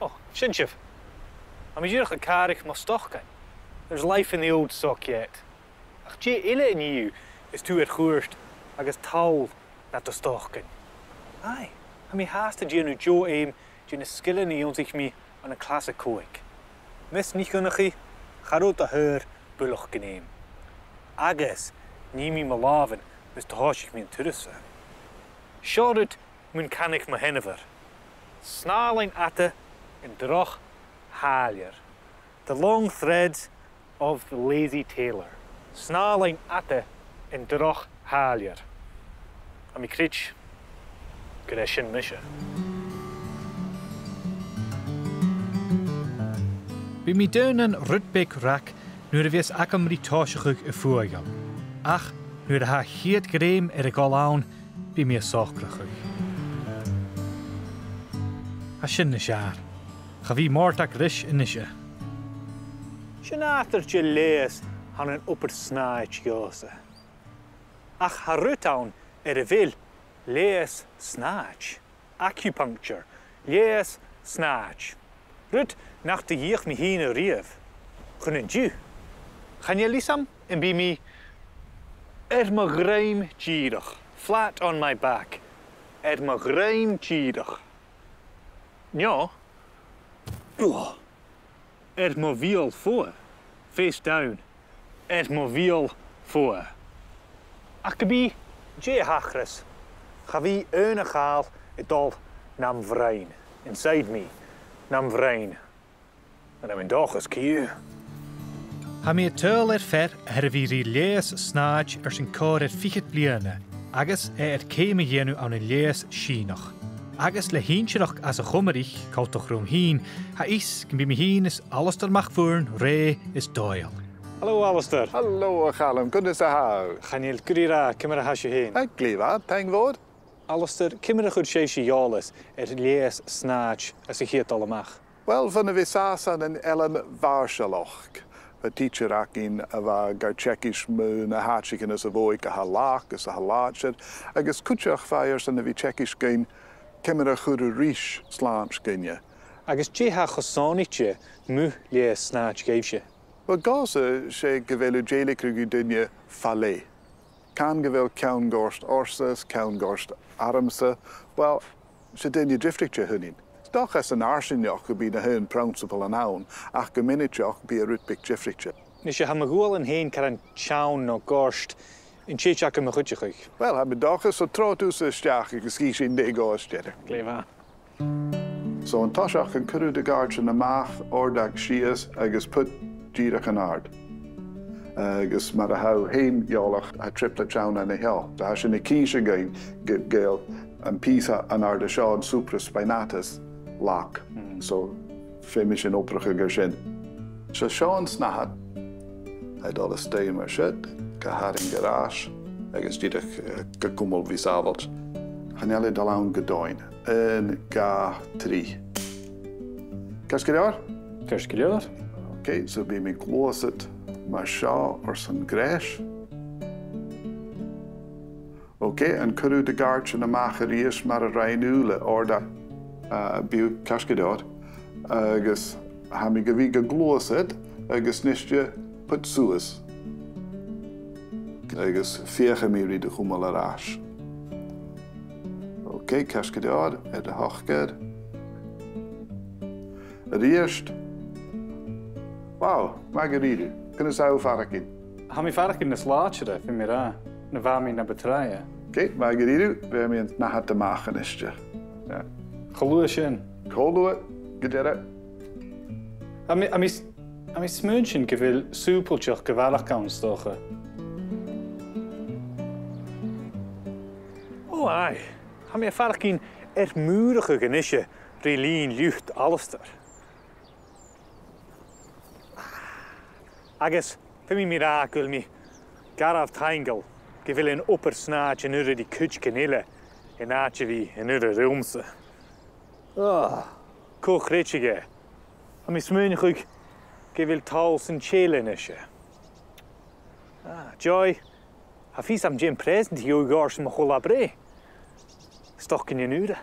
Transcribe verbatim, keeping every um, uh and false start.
Ò, sin sibh. Tha mi dìreach a' càradh mo stocainn. There's life in the old sock yet. Ach dè eile an-diugh is tu air chuairt agus toll nad stocainn? Aidh, tha mi fhathast a' dèanamh deagh fheum de na sgilean a dh'ionnsaich mi ann an clas a còig. Miss NicDhonnchaidh, cha robh do shaor buileach gun fheum. Agus nì mi mo làmhan mus do thòisich mi an turas-sa. Seo rud mun canadh mo sheanmhair. Snàthlainn fhada an droch thàilleir. The long threads of the lazy tailor. Snàthlainn fhada an droch thàilleir. Tha mi a' creidsinn gur e sin mise. Bidh mi daonnan rud beag rag nuair a bhios agam ri tòiseachadh a' fuaigheal. Ach nuair a tha a' chiad ghrèim air a dhol ann, bidh mi a' socrachadh. Tha sin nas fheàrr. Cha bhi mòrachd ris a-nise. Sin nàdar de leigheas a th' ann an obair-snàthadh dhòmhsa. Ach tha rud ann air a bheil leigheas-snàthadh. Acupuncture. Leigheas-snàthadh. Rud nach do dh'fheuch mi fhìn a-riamh. Chun an-diugh. Chan eil fhios agam am bi mi air mo dhruim dìreach. Flat on my back. Air mo dhruim dìreach. No. Ugh. Air mo bheul fodha. Face down. Air mo bheul fodha. Ach ge bith dè a thachras, cha bhi aon a chàil a' dol nam bhroinn. Inside me. Nam bhroinn. An e an dòchas, ciamar? Tha mi a' tadhal air fear a tha air a bhith ri leigheas-snàthadh airson còrr air fichead bliadhna, agus e air ceum a dhèanamh ann an leigheas Sìneach. Agus le sinnsearachd às a' Chomraich, coltach rium fhìn, tha fhios gum bi mi fhìn is Alasdair MacMhuirn rèidh is dòigheil. Halò, Alasdair. Halò, a Chaluim. Ciamar a tha thu? Chan eil gu ro mhath, ciamar a tha sibh fhèin? Tha glè mhath, taing mhòr. Alasdair, ciamar a chuir sibhse eòlas air leigheas-snàthadh anns a' chiad dol a-mach? Uill, bhon a bha sàs ann an Eilean Mhàrshallach, bha teacher againn a bha gar teagasg mu na h-àiteachan anns a' bhòidh a tha làidir is a tha làidir, agus cuideachd bha e airson a bhith teagasg dhuinn ciamar a chuir a' rìs slàinte dhuinne. Agus dè tha cho sònraichte mu leigheas-snàthadh dhuibhse? Uill, dhòmhsa, 's e gu bheil thu dèiligeadh ri daoine fa leth. Can gu bheil ceann goirt ortsa is ceann goirt ormsa, uill, 's e daoine diofraichte a th' annainn. 'S dòcha anns an fharsaingeachd gum bi na h-aon prionnsabalan ann, ach gu mionaideach bidh e rud beag diofraichte. Nise, tha mo ghuailnean fhèin caran teann no goirt, an tèid agam a chuideachadh? Uill, tha mi an dòchas, so trobhad thusa a-steach agus chì sinn dè ghabhas dèanamh. Glè mhath. So an toiseach, an cuir thu do ghàirdean a-mach, òrdag sìos agus put dìreach an-àird. Agus mar a tha thu fhèin eòlach, tha trioblaid ann an seo. Tha sinn ag innse dhuinn gu, gu bheil am pìos an-àird an seo, an supraspinatus, lag. Mm. So feumaidh sinn obrachadh air sin. So seo an snathad. Tha e a' dol a-steach mar sin, ga tharraing air ais, agus dìreach, eh, ga cumail ri sàbhailt. Chan eil e a' dol ann gu domhainn. Aon, dhà, trì. Ceart gu leòr? Ceart gu leòr. Ok, so bidh mi a' gluasad mar seo airson greis. Ok, an cuir thu do ghàirdean a-mach a-rithist mar a rinn thu le òrdag, eh, bidh ceart gu leòr. Agus tha mi gu bhith ga gluasad agus a-niste put suas. Agus feuchaidh mi ri do chumail air ais. Ok, ceart gu leòr, air do shocair. A-rithist. Wow, math dha-rìribh. Ciamar a tha thu a' faireachdainn? Tha mi a' faireachdainn nas làidire, feumaidh mi ràdh, na bha mi na bu tràithe. Ok, math dha-rìribh, bheir mi an t-snathad a-mach a-niste. Yeah. Cho luath sin. Cho luath, gu dearbh. Tha mi, tha mi s-, tha mi a' smaoineachadh gu bheil sùbailteachd gu bhaileach ann, 's dòcha. Ò, aidh. Tha mi a' faireachdainn air m' ùrachadh a-nise ri linn leat, Alasdair. Agus feumaidh mi ràdh gu bheil mi garbh taingeil gu bheil an obair-snàthadh an urra ri cuideigin eile an àite a bhith an urra riumsa. Ah, co-chreidsinn. Tha mi a' smaoineachadh gu bheil toll san t-sèileadh a-nise. Ah, Joy, tha fios agam dè am preusant a gheibh thu airson mo cho-là-breith. Stocainnean ùra.